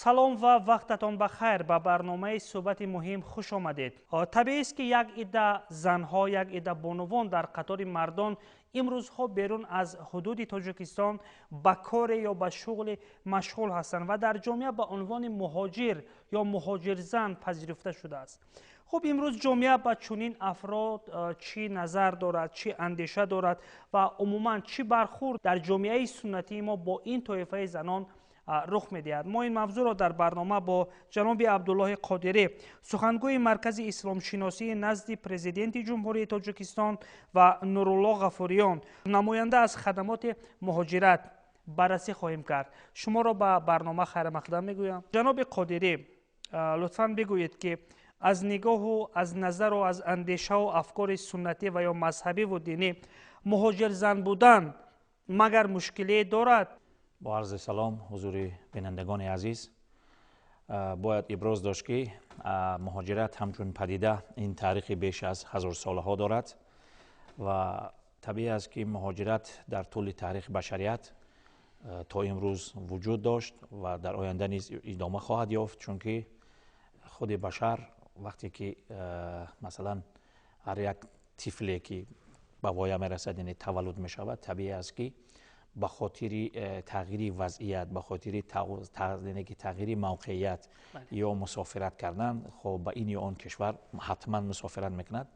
Салом ва вақтатон ба хайр. Ба барномаи суҳбати муҳим хуш омадед. Табиист, ки як идда занҳо, як идда бонувон дар қатори мардон имрӯзҳо берун аз ҳудуди Тоҷикистон ба коре ё ба шуғле машғул ҳастанд ва дар ҷомеа ба унвони муҳоҷир ё муҳоҷирзан пазируфта шудааст. Хуб, имрӯз ҷомеа ба чунин афрод чӣ назар дорад, чӣ андеша дорад ва умуман чӣ бархурд дар ҷомеаи суннатии мо бо ин тоифаи занон рух медиҳад? Мо ин мавзӯъро дар барнома бо ҷаноби Абдуллоҳи Қодирӣ, сухангӯи Маркази исломшиносии назди Президенти Ҷумҳурии Тоҷикистон, ва Нурулло Ғафуриён, намоянда аз хадамоти муҳоҷират, баррасӣ хоҳем кард. Шуморо ба барнома хайрмақдам мегӯям. Ҷаноби Қодирӣ, лутфан бигӯед, ки аз нигоҳу аз назару аз андешаву афкори суннатӣ ва ё мазҳабиву динӣ муҳоҷирзан будан магар мушкилие дорад? Бо арзи салом ҳузури бинандагони азиз, бояд иброз дошт, ки муҳоҷират ҳамчун падида ин таърихи беш аз ҳазорсолаҳо дорад ва табиӣ аст, ки муҳоҷират дар тӯли таърихи башарият то имрӯз вуҷуд дошт ва дар оянда низ идома хоҳад ёфт, чунки худи башар вақте ки, масалан, ҳар як тифле ки ба воя мерасад, яъне таваллуд мешавад, табиӣ аст, ки ба хотири тағйири вазъият, ба хотири ки тағйири мавқеият ё мусофират кардан, хоб, ба ин ё он кишвар ҳатман мусофират мекунад.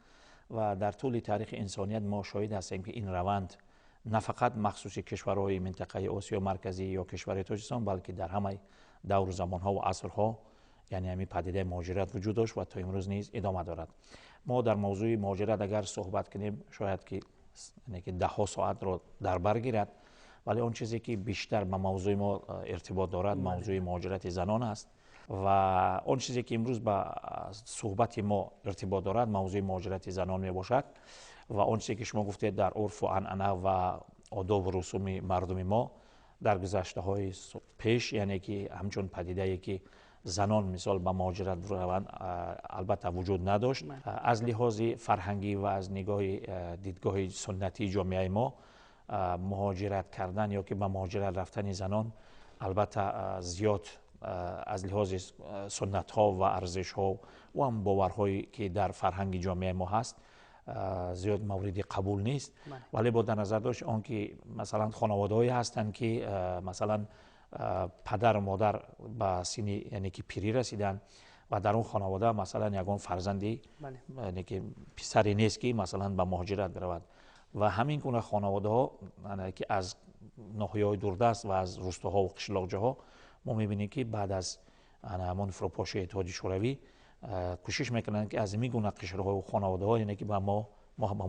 Ва дар тӯли таърихи инсоният мо шоҳид ҳастем, ки ин раванд на фақат махсуси кишварҳои минтақаи Осиё Марказӣ ё кишвари Тоҷикистон, балки дар ҳамаи давру замонҳо ва асрҳо, яъне ҳамин падидаи муҳоҷират вуҷуд дошт ва то имрӯз низ идома дорад. Мо дар мавзӯи муҳоҷират агар суҳбат кунем, шояд ки даҳҳо соатро дар бар гирад, вале он чизе ки бештар ба мавзӯи мо иртибот дорад, мавзӯи муҳоҷирати занон аст. Ва он чизе ки имрӯз ба суҳбати мо иртибот дорад, мавзӯи муҳоҷирати занон мебошад. Ва он чизе ки шумо гуфтед, дар урфу анъана ва одобу русуми мардуми мо дар гузаштаҳои пеш, яъне ки ҳамчун падидае ки занон, мисол, ба муҳоҷират раванд, албатта вуҷуд надошт. Аз лиҳози фарҳангӣ ва аз нигоҳи дидгоҳи суннатии ҷомеаи мо муҳоҷират кардан ё ки ба муҳоҷират рафтани занон, албатта, зиёд аз лиҳози суннатҳо ва арзишҳо ва ҳам боварҳое ки дар фарҳанги ҷомеаи мо ҳаст, зиёд мавриди қабул нест. Вале бо дар назар дошт он ки, масалан, хонаводаҳое ҳастанд, ки, масалан, падару модар ба синни, яъне ки пирӣ расиданд ва дар он хонавода, масалан, ягон фарзанди, яъне ки писаре нест, ки, масалан, ба муҳоҷират биравад, ва ҳамин гуна хонаводаҳо, ки аз ноҳияҳои дурдаст ва аз рустоҳо ва қишлоқҷоҳо, мо мебинем, ки баъд аз ҳамон фурӯпошии Иттиҳоди Шӯравӣ кӯшиш мекунанд, ки аз ҳамин гуна қишрҳо хонаводаҳо, яъне ки ба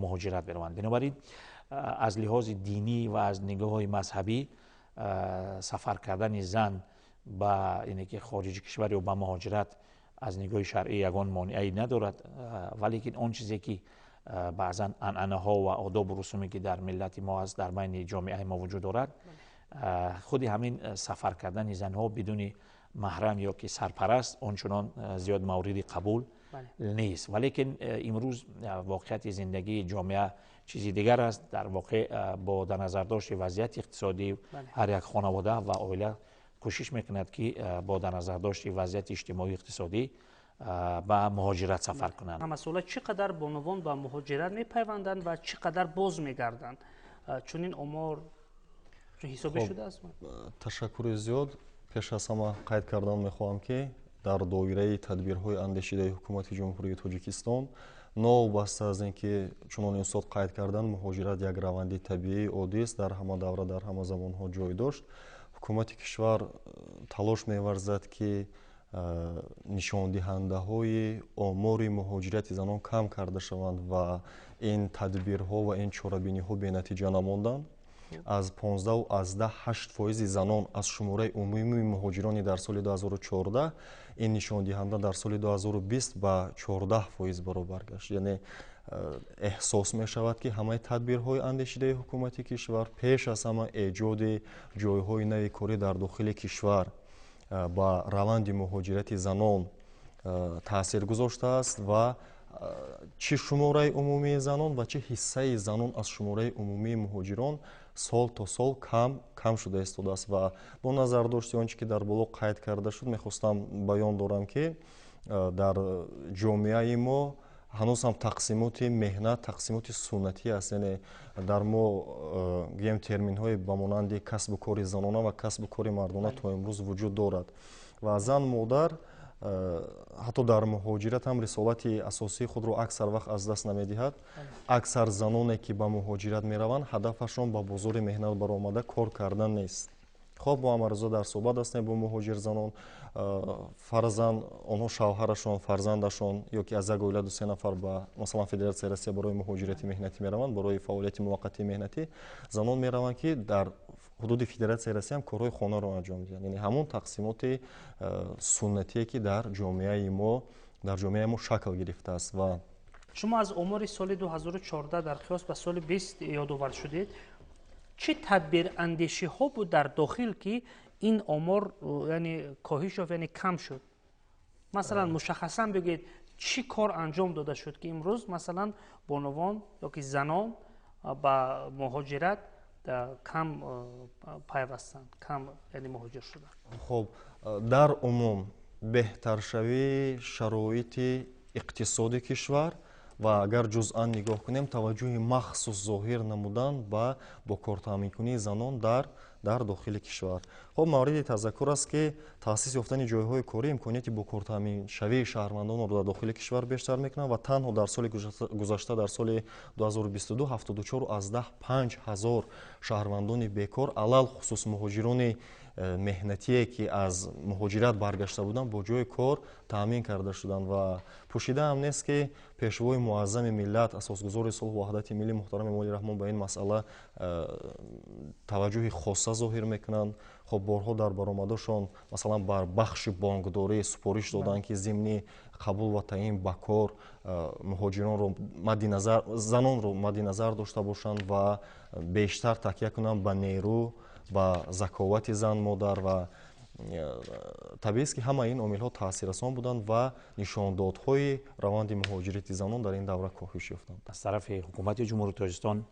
муҳоҷират бираванд. Бинобар ин, аз лиҳози динӣ ва аз нигоҳҳои мазҳабӣ сафар кардани зан ба, яъне ки, хориҷи кишвар ё ба муҳоҷират аз нигоҳи шаръӣ ягон монеае надорад. Валекин он чизе ки баъзан анъанаҳо ва одобу русуме ки дар миллати мо аст, дар байни ҷомеаи мо вуҷуд дорад, худи ҳамин сафар кардани занҳо бидуни маҳрам ё ки сарпараст ончунон зиёд мавриди қабул нест. Валекин имрӯз воқеияти зиндагии ҷомеа чизи дигар аст. Дар воқеъ, бо дар назардошти вазъияти иқтисодӣ, ҳар як хонавода ва оила кӯшиш мекунад, ки бо дар назардошти вазъияти иҷтимоию иқтисодӣ ба муҳоҷират сафар кунанд. Масъала: чӣ қадар бонувон ба муҳоҷират мепайванданд ва чӣ қадар боз мегарданд? Чунин омор ҳисобӣ шудааст? Ташаккури зиёд. Пеш аз ҳама қайд кардан мехоҳам, ки дар доираи тадбирҳои андешидаи Ҳукумати Ҷумҳурии Тоҷикистон, новобаста аз ин ки, чунон устод қайд карданд, муҳоҷират як раванди табиии оддист, дар ҳама давра, дар ҳама замонҳо ҷой дошт, ҳукумати кишвар талош меварзад, ки нишондиҳандаҳои омори муҳоҷирати занон кам карда шаванд, ва ин тадбирҳо ва ин чорабиниҳо бенатиҷа намонданд. Аз 15,8% занон аз шумораи умумии муҳоҷирони дар соли 2014, ин нишондиҳанда дар соли 2020 ба 14% баробар гашт. Яъне эҳсос мешавад, ки ҳамаи тадбирҳои андешидаи ҳукумати кишвар, пеш аз ҳама эҷоди ҷойҳои нави корӣ дар дохили кишвар, ба раванди муҳоҷирати занон таъсир гузоштааст ва чӣ шумораи умумии занон ва чӣ ҳиссаи занон аз шумораи умумии муҳоҷирон Сол то сол кам кам шуда истодааст. Ва бо назардошти он чи ки дар боло қайд карда шуд, мехостам баён дорам, ки дар ҷомеаи мо ҳанӯз ҳам тақсимоти меҳнат тақсимоти суннатӣ аст. Яъне дар мо, гӯем, терминҳое ба монанди касбу кори занона ва касбу кори мардона то имрӯз вуҷуд дорад ва зан модар ҳатто дар муҳоҷират ҳам рисолати асосии худро аксар вақт аз даст намедиҳад. Аксар заноне, ки ба муҳоҷират мераванд, ҳадафашон ба бозори меҳнат баромада кор кардан нест. Хоб, мо ҳамарӯза дар суҳбат ҳастем бо муҳоҷирзанон. Фарзан, онҳо шавҳарашон, фарзандашон ё ки аз як оила ду се нафар ба, масалан, Федератсияи Россия барои муҳоҷирати меҳнатӣ мераванд, барои фаъолияти муваққатии меҳнатӣ. Занон мераванд, ки дар ҳудуди Федератсияи Россия ҳам корҳои хонаро анҷом диҳанд. Яъне ҳамон тақсимоти суннатие, ки дар ҷомеаи мо шакл гирифтааст ва Шумо аз омори соли 2014 дар қиёс ба соли 20 ёдовар шудед. Чӣ тадбирандешиҳо буд дар дохил, ки ин омор, яъне, коҳиш ёфт, яъне кам шуд? Масалан, мушаххасан бигӯед, чӣ кор анҷом дода шуд, ки имрӯз, масалан, бонувон ё ки занон ба муҳоҷират кам пайвастанд, кам, яъне, муҳоҷир шуданд? Хуб, дар умум беҳтаршавии шароити иқтисоди кишвар ва агар ҷузъан нигоҳ кунем, таваҷҷӯҳи махсус зоҳир намудан ба бо кортаъминкунии занон дар дохили кишвар. Хоб, мавриди тазаккур аст, ки таъсис ёфтани ҷойҳои корӣ имконияти бо кортаъминшавии шаҳрвандонро дар дохили кишвар бештар мекунад ва танҳо дар соли гузашта, дар соли 2022, 74,5 ҳазор шаҳрвандони бекор, алалхусус муҳоҷирони меҳнатие, ки аз муҳоҷират баргашта буданд, бо ҷои кор таъмин карда шуданд. Ва пӯшидаам нест, ки Пешвои муаззами миллат, Асосгузори сулҳу ваҳдати миллӣ муҳтарам Эмомалӣ Раҳмон ба ин масъала таваҷҷӯҳи хоса зоҳир мекунанд. Хоб, борҳо дар баромадашон, масалан, бар бахши бонкдорӣ супориш доданд, ки зимни қабул ва таъин ба кор муҳоҷиронро мадди назар, занонро мадди назар дошта бошанд ва бештар такя кунанд ба нерӯ, ба заковати зан модар. Ва табиист, ки ҳамаи ин омилҳо таъсиррасон буданд ва нишондодҳои раванди муҳоҷирати занон дар ин давра коҳиш ёфтанд. Аз тарафи Ҳукумати Ҷумҳурии Тоҷикистон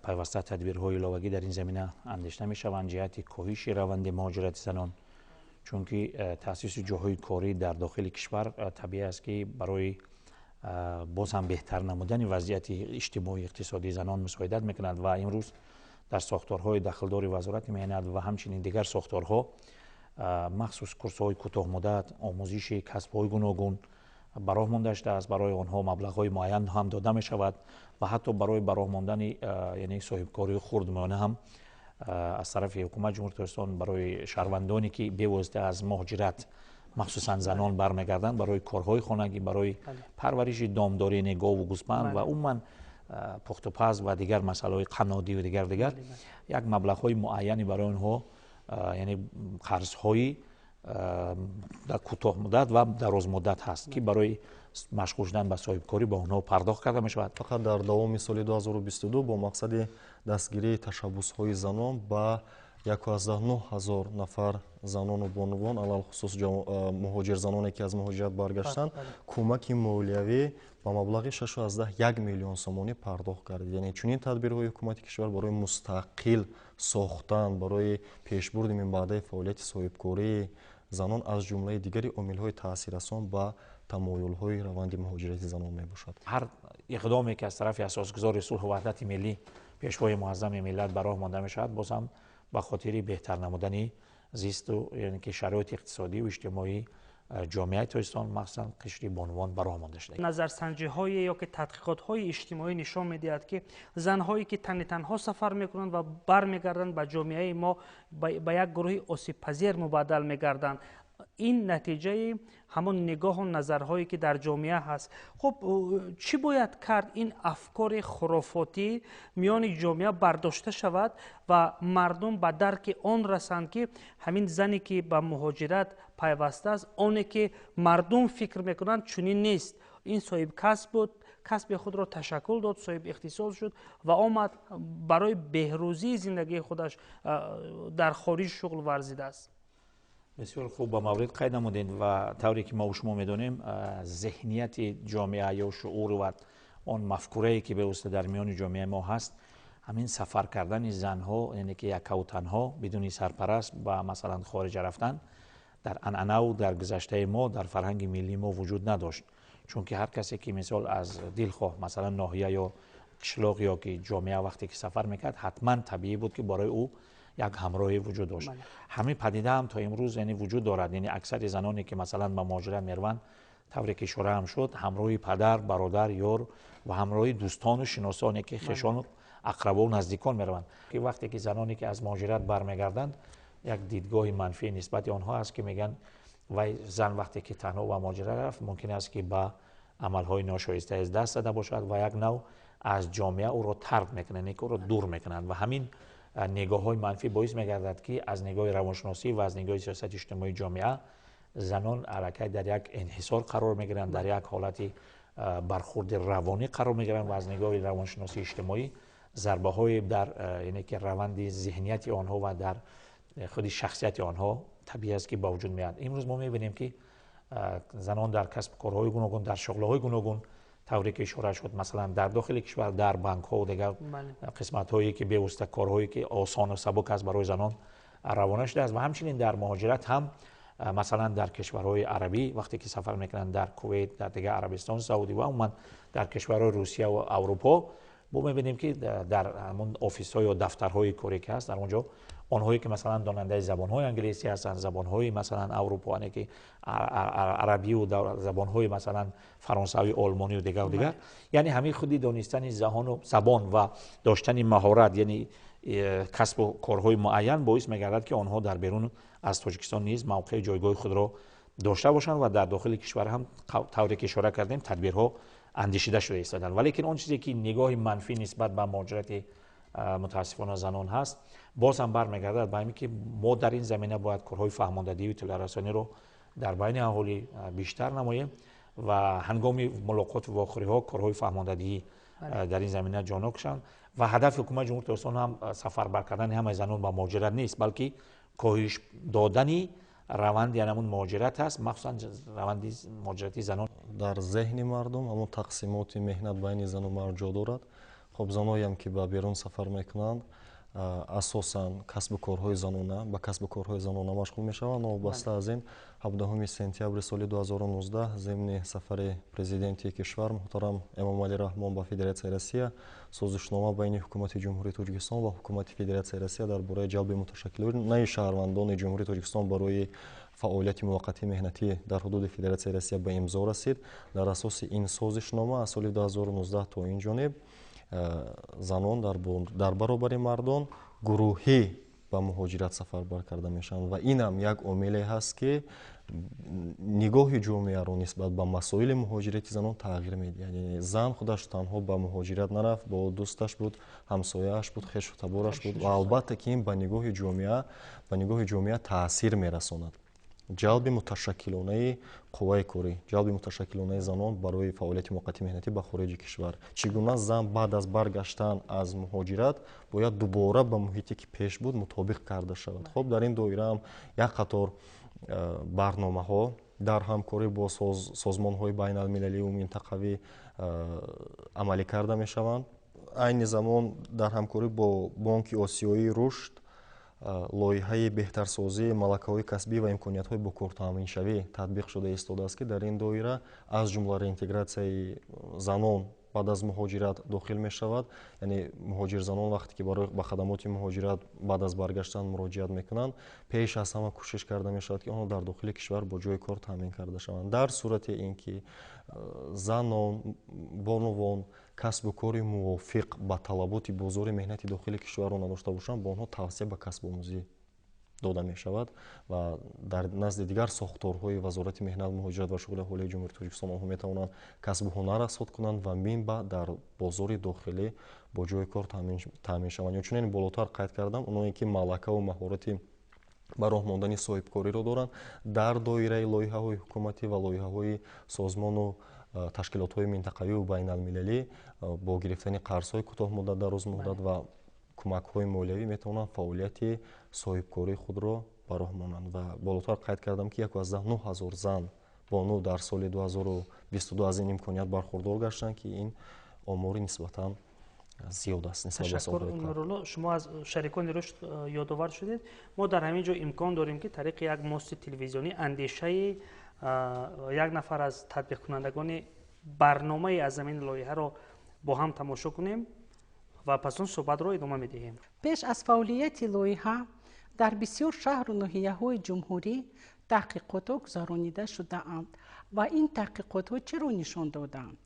пайваста тадбирҳои иловагӣ дар ин замина андешида мешаванд ҷиҳати коҳиши раванди муҳоҷирати занон, чунки таъсиси ҷойҳои корӣ дар дохили кишвар табиӣ аст, ки барои боз ҳам беҳтар намудани вазъияти иҷтимоию иқтисодии занон мусоидат мекунад. Ва имрӯз дар сохторҳои дахлдори Вазорати меҳнат ва ҳамчунин дигар сохторҳо махсус курсҳои кӯтоҳмуддат, омӯзиши касбҳои гуногун ба роҳ монда шудааст. Барои онҳо маблағҳои муайян ҳам дода мешавад ва ҳатто барои ба роҳ мондани, яъне, соҳибкории хурдмиёна ҳам аз тарафи Ҳукумати Ҷумҳурии Тоҷикистон барои шаҳрвандоне, ки бевосита аз муҳоҷират, махсусан занон, бармегарданд, барои корҳои хонагӣ, барои парвариши домдорӣ, яъне гову гӯсфанд ва умуман пухтупаз ва дигар масъалаҳои қаннодӣ ва дигар дигар, як маблағҳои муайяне барои онҳо, яъне қарзҳои дар кӯтоҳмуддат ва дарозмуддат ҳаст, ки барои машғул шудан ба соҳибкорӣ ба онҳо пардохт карда мешавад. Фақат дар давоми соли 2022 бо мақсади дастгирии ташаббусҳои занон ба 1,9 ҳазор нафар занону бонувон, алалхусус муҳоҷирзаноне, ки аз муҳоҷират баргаштанд, кӯмаки молиявӣ ба маблағи 6,1 миллион сомонӣ пардохт кард. Яъне чунин тадбирҳои ҳукумати кишвар барои мустақил сохтан, барои пешбурди минбаъдаи фаъолияти соҳибкории занон аз ҷумлаи дигари омилҳои таъсиррасон ба тамоюлҳои раванди муҳоҷирати занон мебошад. Ҳар иқдоме, ки аз тарафи Асосгузори сулҳу ваҳдати миллӣ, Пешвои муаззами миллат ба роҳ монда мешавад, боз ҳам ба хотири беҳтар намудани зисту, яъне ки, шароити иқтисодию иҷтимоии ҷомеаи Тоҷикистон, махсусан қишри бонувон, ба роҳ монда шуда. Назарсанҷиҳое ё ки тадқиқотҳои иҷтимоӣ нишон медиҳад, ки занҳое, ки тани танҳо сафар мекунанд ва бармегарданд, ба ҷомеаи мо ба як гурӯҳи осибпазир мубаддал мегарданд. Ин натиҷаи ҳамон нигоҳу назарҳое, ки дар ҷомеа ҳаст. Хуб, чӣ бояд кард, ин афкори хурофотӣ миёни ҷомеа бардошта шавад ва мардум ба дарки он расанд, ки ҳамин зане, ки ба муҳоҷират пайвастааст, оне ки мардум фикр мекунанд, чунин нест? Ин соҳиб касб буд, касби худро ташаккул дод, соҳиби ихтисос шуд ва омад, барои беҳрӯзии зиндагии худаш дар хориҷ шуғл варзидааст. Бисёр хуб ба маврид қайд намудед. Ва тавре ки мо шумо медонем, зеҳнияти ҷомеа ё шуур ва он мафкурае, ки бевосита дар миёни ҷомеаи мо ҳаст, Ҳамин сафар кардани занҳо, яъне ки яккаву танҳо бидуни сарпараст ба масалан хориҷа рафтан дар анъанаву дар гузаштаи мо, дар фарҳанги миллии мо вуҷуд надошт. Чунки ҳар касе ки мисол аз дилхоҳ масалан ноҳия ё қишлоқ ё ки ҷомеа вақте ки сафар мекард, ҳатман табиӣ буд, ки барои ӯ як ҳамроҳӣ вуҷуд дошт. Ҳамин падида ҳам то имрӯз яъне вуҷуд дорад. Яъне аксари заноне ки масалан ба муҳоҷират мераванд, тавре ки ишора ҳам шуд, ҳамроҳи падар, бародар, ёр ва ҳамроҳи дӯстону шиносоне ки хешону ақрабову наздикон мераванд. Ки вақте ки заноне ки аз муҳоҷират бармегарданд, як дидгоҳи манфӣ нисбати онҳо аст, ки мегӯянд вай зан вақте ки танҳо ба муҳоҷират рафт, мумкин аст ки ба амалҳои ношоиста даст зада бошад ва як нав аз ҷомеа ӯро тард мекунанд, яъне ки ӯро дур мекунанд. Ва ҳамин нигоҳҳои манфӣ боис мегардад, ки аз нигоҳи равоншиносӣ ва аз нигоҳи сиёсати иҷтимоии ҷомеа занон аллакай дар як инҳисор қарор мегиранд, дар як ҳолати бархурди равонӣ қарор мегиранд ва аз нигоҳи равоншиносии иҷтимоӣ зарбаҳое дар яъне ки раванди зеҳнияти онҳо ва дар худи шахсияти онҳо табиӣ аст, ки ба вуҷуд меояд. Имрӯз мо мебинем, ки занон дар касбу корҳои гуногун, дар шуғлҳои гуногун, тавре ки ишора шуд, масалан дар дохили кишвар дар бонкҳо, дигар қисматҳое ки бевосита корҳое ки осону сабук аст барои занон равона шудааст. Ва ҳамчунин дар муҳоҷират ҳам, масалан дар кишварҳои арабӣ вақте ки сафар мекунанд, дар Кувейт, дар дигар Арабистони Саудӣ ва умуман дар кишварҳои Русия ва Аврупо мо мебинем, ки дар ҳамон офисҳо ё дафтарҳои корӣ ки ҳаст, дар он ҷо онҳое ки масалан донандаи забонҳои англисӣ ҳастанд, забонҳои масалан Аврупо, яъне ки арабию забонҳои масалан фаронсавӣ, олмонию дигару дигар, яъне ҳамин худи донистани забон ва доштани маҳорат, яъне касбу корҳои муайян боис мегардад, ки онҳо дар берун аз Тоҷикистон низ мавқеи ҷойгоҳи худро дошта бошанд. Ва дар дохили кишвар ҳам, тавре ки ишора кардем, тадбирҳо андешида шуда истоданд. Валекин он чизе ки нигоҳи манфӣ нисбат ба муҳоҷирати мутаассифона занон ҳаст, боз ҳам бармегардад ба ҳамин, ки мо дар ин замина бояд корҳои фаҳмондадиҳию иттилоърасониро дар байни аҳолӣ бештар намоем ва ҳангоми мулоқоту вохӯриҳо корҳои фаҳмондадиҳӣ дар ин замина ҷонок кушанд. Ва ҳадафи ҳукумати Ҷумҳурии Тоҷикистон ҳам сафарбар кардани ҳамаи занон ба муҳоҷират нест, балки коҳиш додани раванди ҳамун муҳоҷират аст, махсусан раванди муҳоҷирати занон. Дар зеҳни мардум ҳамон тақсимоти меҳнат байни зану мард ҷо дорад. Хоб, заноям ки ба берун сафар мекунанд, асосан касбу корҳои занона, ба касбу корҳои занона машғул мешаванд. Новобаста аз ин, 17 сентябри соли 2019 зимни сафари президенти кишвар муҳтарам Эмомалӣ Раҳмон ба Федератсияи Россия созишнома байни ҳукумати Ҷумҳурии Тоҷикистон ва ҳукумати Федератсияи Россия дар бораи ҷалби муташаккилонаи шаҳрвандони Ҷумҳурии Тоҷикистон барои фаъолияти муваққатии меҳнатӣ дар ҳудуди Федератсияи Россия ба имзо расид. Дар асоси ин созишнома аз соли 2019 то ин ҷониб занон дар баробари мардон гурӯҳӣ ба муҳоҷират сафарбар карда мешаванд. Ва инам як омиле ҳаст, ки нигоҳи ҷомеаро нисбат ба масоили муҳоҷирати занон тағйир медиҳад. Яъне зан худаш танҳо ба муҳоҷират нарафт, бо дӯсташ буд, ҳамсояаш буд, хешу табораш буд ва албатта ки ин ба нигоҳи ҷомеа таъсир мерасонад. Ҷалби муташаккилонаи қувваи корӣ, ҷалби муташаккилонаи занон барои фаъолияти муваққати меҳнатӣ ба хориҷи кишвар. Чӣ гуна зан баъд аз баргаштан аз муҳоҷират бояд дубора ба муҳите, ки пеш буд, мутобиқ карда шавад? Хоб, дар ин доира ҳам як қатор барномаҳо дар ҳамкорӣ бо созмонҳои байналмилаливу минтақавӣ амалӣ карда мешаванд. Айни замон дар ҳамкорӣ бо Бонки Осиёии Рушд лоиҳаи беҳтарсозии малакаҳои касбӣ ва имкониятҳои бо кортаъминшавӣ татбиқ шуда истодааст, ки дар ин доира аз ҷумла реинтегратсияи занон баъд аз муҳоҷират дохил мешавад. Яъне муҳоҷирзанон вақте ки ба хадамоти муҳоҷират баъд аз баргаштан муроҷиат мекунанд, пеш аз ҳама кӯшиш карда мешавад, ки онҳо дар дохили кишвар бо ҷои кор таъмин карда шаванд. Дар сурати ин ки занон, бонувон касбу кори мувофиқ ба талаботи бозори меҳнати дохили кишварро надошта бошанд, ба онҳо тавсия ба касбомӯзӣ дода мешавад ва дар назди дигар сохторҳои Вазорати меҳнат, муҳоҷират ва шуғли аҳолии Ҷумҳурии Тоҷикистон онҳо метавонанд касбу ҳунар азхуд кунанд ва минбаъд дар бозори дохилӣ бо ҷои кор таъмин шаванд. Ё чунин болотар қайд кардам, оное ки малакаву маҳорати ба роҳ мондани соҳибкориро доранд, дар доираи лоиҳаҳои ҳукуматӣ ва лоиҳаҳои созмону ташкилотҳои минтақавиву байналмилалӣ бо гирифтани қарзҳои кӯтоҳмуддат, дарозмуддат ва кӯмакҳои молиявӣ метавонанд фаъолияти соҳибкории худро ба роҳ монанд. Ва болотар қайд кардам, ки 1,9 ҳазор зан, бону дар соли 2022 аз ин имконият бархурдор гаштанд, ки ин омори нисбатан Зиёд аст нисбат ба Ташаккур. солҳои қабл. Нурулло, шумо аз шарикони рушд ёдовар шудед. Мо дар ҳамин ҷо имкон дорем, ки тариқи як мости телевизионӣ андешаи як нафар аз татбиқкунандагони барномаи аз замини лоиҳаро бо ҳам тамошо кунем ва пас он суҳбатро идома медиҳем. Пеш аз фаъолияти лоиҳа дар бисёр шаҳру ноҳияҳои ҷумҳурӣ таҳқиқотҳо гузаронида шудаанд ва ин таҳқиқотҳо чиро нишон додаанд?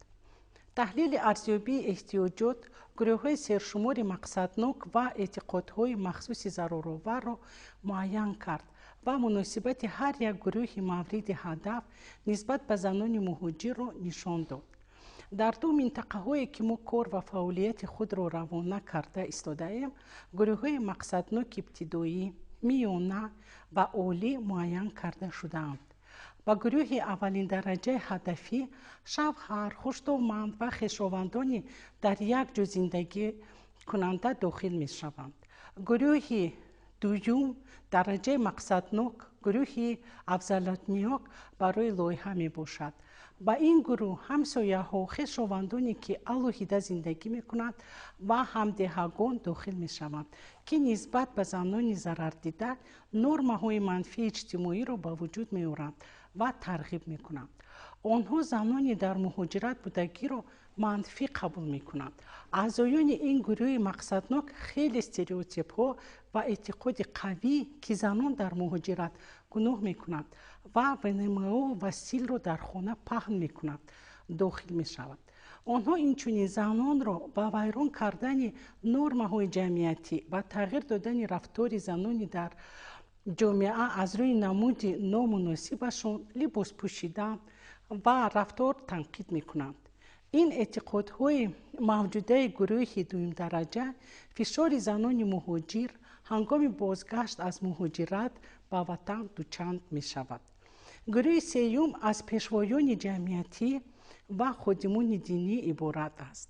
Таҳлили арзёбии эҳтиёҷот гурӯҳҳои сершумори мақсаднок ва эътиқодҳои махсуси заруроварро муайян кард ва муносибати ҳар як гурӯҳи мавриди ҳадаф нисбат ба занони муҳоҷирро нишон дод. Дар ду минтақаҳое, ки мо кор ва фаъолияти худро равона карда истодаем, гурӯҳҳои мақсадноки ибтидоӣ, миёна ва олӣ муайян карда шудаанд. Ба гурӯҳи аввалиндараҷаи ҳадафӣ шавҳар, хуштоманд ва хешовандони дар як ҷо зиндагӣ кунанда дохил мешаванд. Гурӯҳи дуюм дараҷаи мақсаднок гурӯҳи афзалиятнок барои лоиҳа мебошад. Ба ин гурӯҳ ҳамсояҳо, хешовандоне, ки алоҳида зиндагӣ мекунанд, ва ҳамдеҳагон дохил мешаванд, ки нисбат ба занони зарардида нормаҳои манфии иҷтимоиро ба вуҷуд меоранд ва тарғиб мекунанд. Онҳо занони дар муҳоҷират будагиро манфӣ қабул мекунанд. Аъзоёни ин гурӯҳи мақсаднок хеле стереотипҳо ва эътиқоди қавӣ, ки занон дар муҳоҷират гуноҳ мекунанд ва ВНМО ва силро дар хона паҳн мекунанд, дохил мешаванд. Онҳо инчунин занонро ба вайрон кардани нормаҳои ҷамъиятӣ ва тағйир додани рафтори занони дар ҷомеа аз рӯи намуди номуносибашон, либос пӯшидан ва рафтор танқид мекунанд. Ин эътиқодҳои мавҷудаи гурӯҳи дуюмдараҷа фишори занони муҳоҷир ҳангоми бозгашт аз муҳоҷират ба ватан дучанд мешавад. Гурӯҳи сеюм аз пешвоёни ҷамъиятӣ ва ходимони динӣ иборат аст.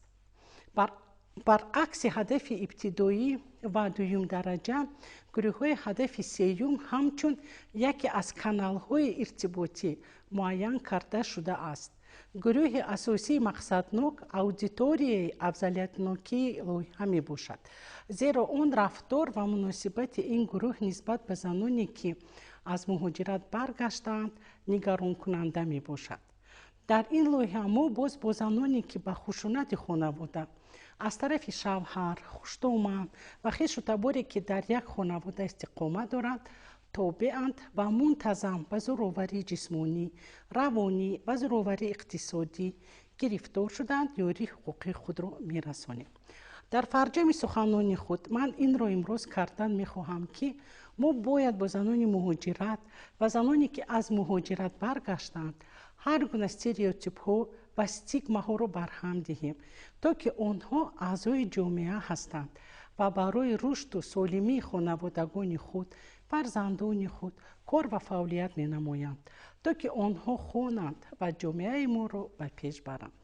Баръакси ҳадафи ибтидоӣ ва дуюмдараҷа, гурӯҳҳои ҳадафи сеюм ҳамчун яке аз каналҳои иртиботӣ муайян карда шудааст. Гурӯҳи асосии мақсаднок аудиторияи афзалиятнокии лоиҳа мебошад, зеро он рафтор ва муносибати ин гурӯҳ нисбат ба заноне, ки аз муҳоҷират баргаштаанд, нигаронкунанда мебошад. Дар ин лоиҳа мо боз бо заноне, ки ба хушунати хонавода аз тарафи шавҳар, хуштоман ва хешу таборе, ки дар як хонавода истиқомат доранд, тобеанд ва мунтазам ба зӯроварии ҷисмонӣ, равонӣ ва зӯроварии иқтисодӣ гирифтор шуданд, ёрии ҳуқуқии худро мерасонем. Дар фарҷоми суханони худ ман инро имрӯз кардан мехоҳам, ки мо бояд бо занони муҳоҷират ва заноне, ки аз муҳоҷират баргаштанд, ҳар гуна стереотипҳо ва стигмаҳоро барҳам диҳем, то ки онҳо аъзои ҷомеа ҳастанд ва барои рушду солимии хонаводагони худ, фарзандони худ кор ва фаъолият менамоянд, то ки онҳо хонанд ва ҷомеаи моро ба пеш баранд.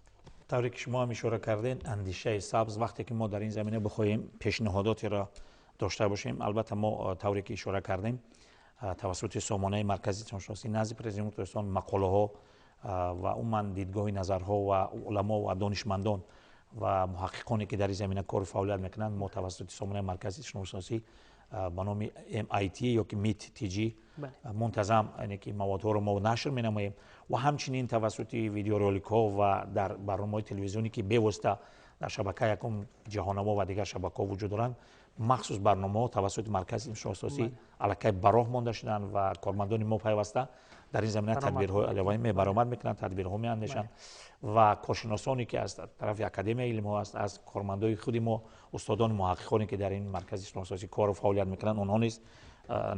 Тавре ки шумо ҳам ишора кардед, андешаи сабз, вақте ки мо дар ин замина бихоҳем пешниҳодотеро дошта бошем, албатта мо, тавре ки ишора кардем, тавассути сомонаи маркази ҷаҳоншиносӣ назди президенти Тоҷикистон мақолаҳо ва умуман дидгоҳи назарҳо ва уламо ва донишмандон ва муҳаққиқоне, ки дар ин замина кору фаъолият мекунанд, мо тавассути сомонаи маркази ҷаҳоншиносӣ ба номи MIT ё ки MIT TG мунтазам ки маводҳоро мо нашр менамоем ва ҳамчунин тавассути видеороликҳо ва дар барномаҳои телевизионӣ, ки бевосита дар шабакаи якум Ҷаҳоннамо ва дигар шабакаҳо вуҷуд доранд, махсус барномаҳо тавассути маркази илмшиносӣ аллакай ба роҳ монда шуданд ва кормандони мо пайваста дар ин замина тадбирҳои иловаӣ мебаромад мекунанд, тадбирҳо меандешанд ва коршиносоне, ки аз тарафи Академияи илмҳо аст, аз кормандои худи мо, устодони муҳаққиқоне, ки дар ин маркази шинососӣ кору фаъолият мекунанд, онҳо низ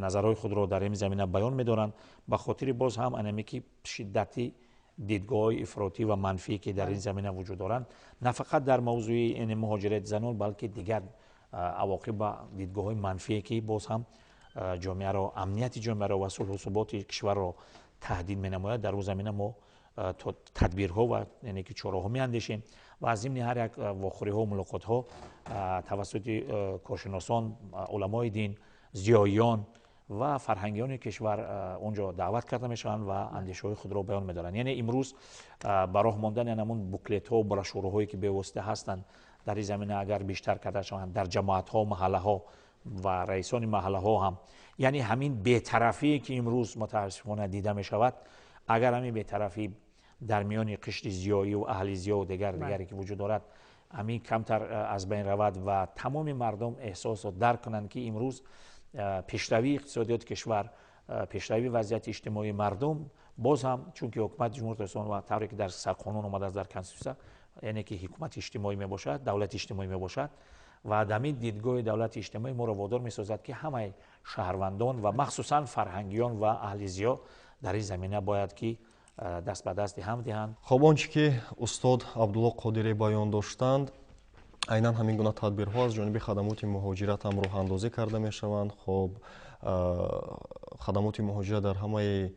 назарҳои худро дар ин замина баён медоранд, ба хотири боз ҳам анаме ки шиддати дидгоҳҳои ифротӣ ва манфие, ки дар ин замина вуҷуд доранд, на фақат дар мавзӯи муҳоҷирати занон, балки дигар авоқиб ва дидгоҳҳои манфие, ки боз ҳам ҷомеаро, амнияти ҷомеаро ва сулҳу суботи кишварро таҳдид менамояд, дар он замина мо тадбирҳо ва яъне ки чораҳо меандешем ва аз зимни ҳар як вохӯриҳо, мулоқотҳо тавассути коршиносон, уламои дин, зиёиён. Ва фарҳангиёни кишвар онҷо даъват карда мешаванд ва андешаҳои худро баён медоранд. Яъне имрӯз ба роҳ мондани ҳамун буклетҳо, брошюраҳое, ки бевосита ҳастанд дар ин замина, агар бештар карда шаванд дар ҷамоатҳо, маҳаллаҳо ва раисони маҳаллаҳо ҳам, яъне ҳамин бетарафие, ки имрӯз мутаассифона дида мешавад, агар ҳамин бетарафӣ дар миёни қишри зиёӣ ва аҳли зиё дигар дигаре ки вуҷуд дорад, ҳамин камтар аз байн равад ва тамоми мардум эҳсосро дарк кунанд, ки имрӯз пешравии иқтисодиёти кишвар, пешравии вазъияти иҷтимоии мардум, боз ҳам чунки ҳукумати Ҷумҳурии Тоҷикистон ва тавре ки дар сарқонун омадааст, дар конститутсия, яъне ки ҳукумати иҷтимоӣ мебошад, давлати иҷтимоӣ мебошад ва ҳамин дидгоҳи давлати иҷтимоӣ моро водор месозад, ки ҳамаи шаҳрвандон ва махсусан фарҳангиён ва аҳли зиё дар ин замина бояд ки даст ба дасти ҳам диҳанд. Хоб, он чӣ ки устод Абдулло Қодирӣ баён доштанд, айнан ҳамин гуна тадбирҳо аз ҷониби хадамоти муҳоҷират ҳам роҳандозӣ карда мешаванд. Хоб, хадамоти муҳоҷират дар ҳамаи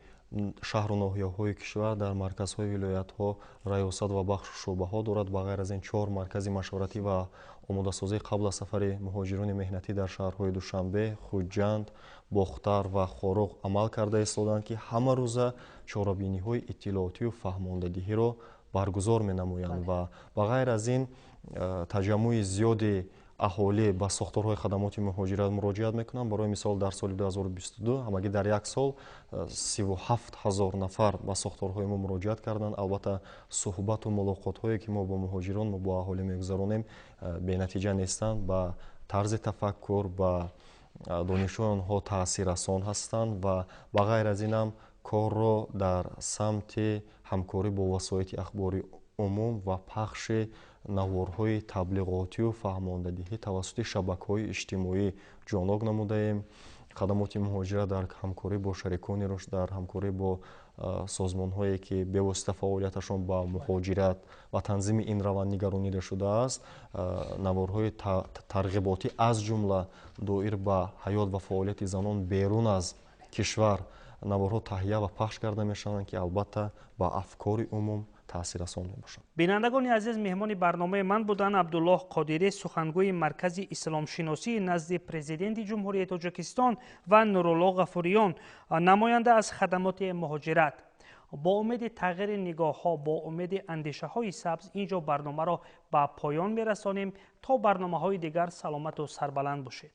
шаҳру ноҳияҳои кишвар, дар марказҳои вилоятҳо раёсат ва бахшу шӯъбаҳо дорад. Ба ғайр аз ин, чор маркази машваратӣ ва омодасозии қабл аз сафари муҳоҷирони меҳнатӣ дар шаҳрҳои Душанбе, Хуҷанд, Бохтар ва Хоруғ амал карда истоданд, ки ҳама рӯза чорабиниҳои иттилоотию фаҳмондадиҳиро баргузор менамоянд. Ва ба ғайр аз ин, таҷаммуи зиёди аҳолӣ ба сохторҳои хадамоти муҳоҷират муроҷиат мекунанд. Барои мисол, дар соли 2022 ҳамагӣ дар як сол 37 000 нафар ба сохторҳои мо муроҷиат карданд. Албатта, суҳбату мулоқотҳое, ки мо бо муҳоҷирон, мо бо аҳолӣ мегузаронем, бенатиҷа нестанд, ба тарзи тафаккур, ба донишҳои онҳо таъсиррасон ҳастанд. Ва ба ғайр аз инам, корро дар самти ҳамкорӣ бо васоити ахбори умум ва пахши наворҳои таблиғотию фаҳмондадиҳӣ тавассути шабакаҳои иҷтимоӣ ҷоннок намудаем. Хадамоти муҳоҷират дар ҳамкорӣ бо шарикони рушд, дар ҳамкорӣ бо созмонҳое, ки бевосита фаъолияташон ба муҳоҷират ва танзими ин раванд нигаронида шудааст, наворҳои тарғиботӣ, аз ҷумла доир ба ҳаёт ва фаъолияти занон берун аз кишвар, наворҳо таҳия ва пахш карда мешаванд, ки албатта ба афкори умум таъсиррасон мебошанд. Бинандагони азиз, меҳмони барномаи ман буданд Абдуллоҳ Қодирӣ, сухангӯи Маркази исломшиносии назди Президенти Ҷумҳурии Тоҷикистон, ва Нурулло Ғафуриён, намоянда аз хадамоти муҳоҷират. Бо умеди тағйири нигоҳҳо, бо умеди андешаҳои сабз, ин ҷо барномаро ба поён мерасонем. То барномаҳои дигар саломату сарбаланд бошед.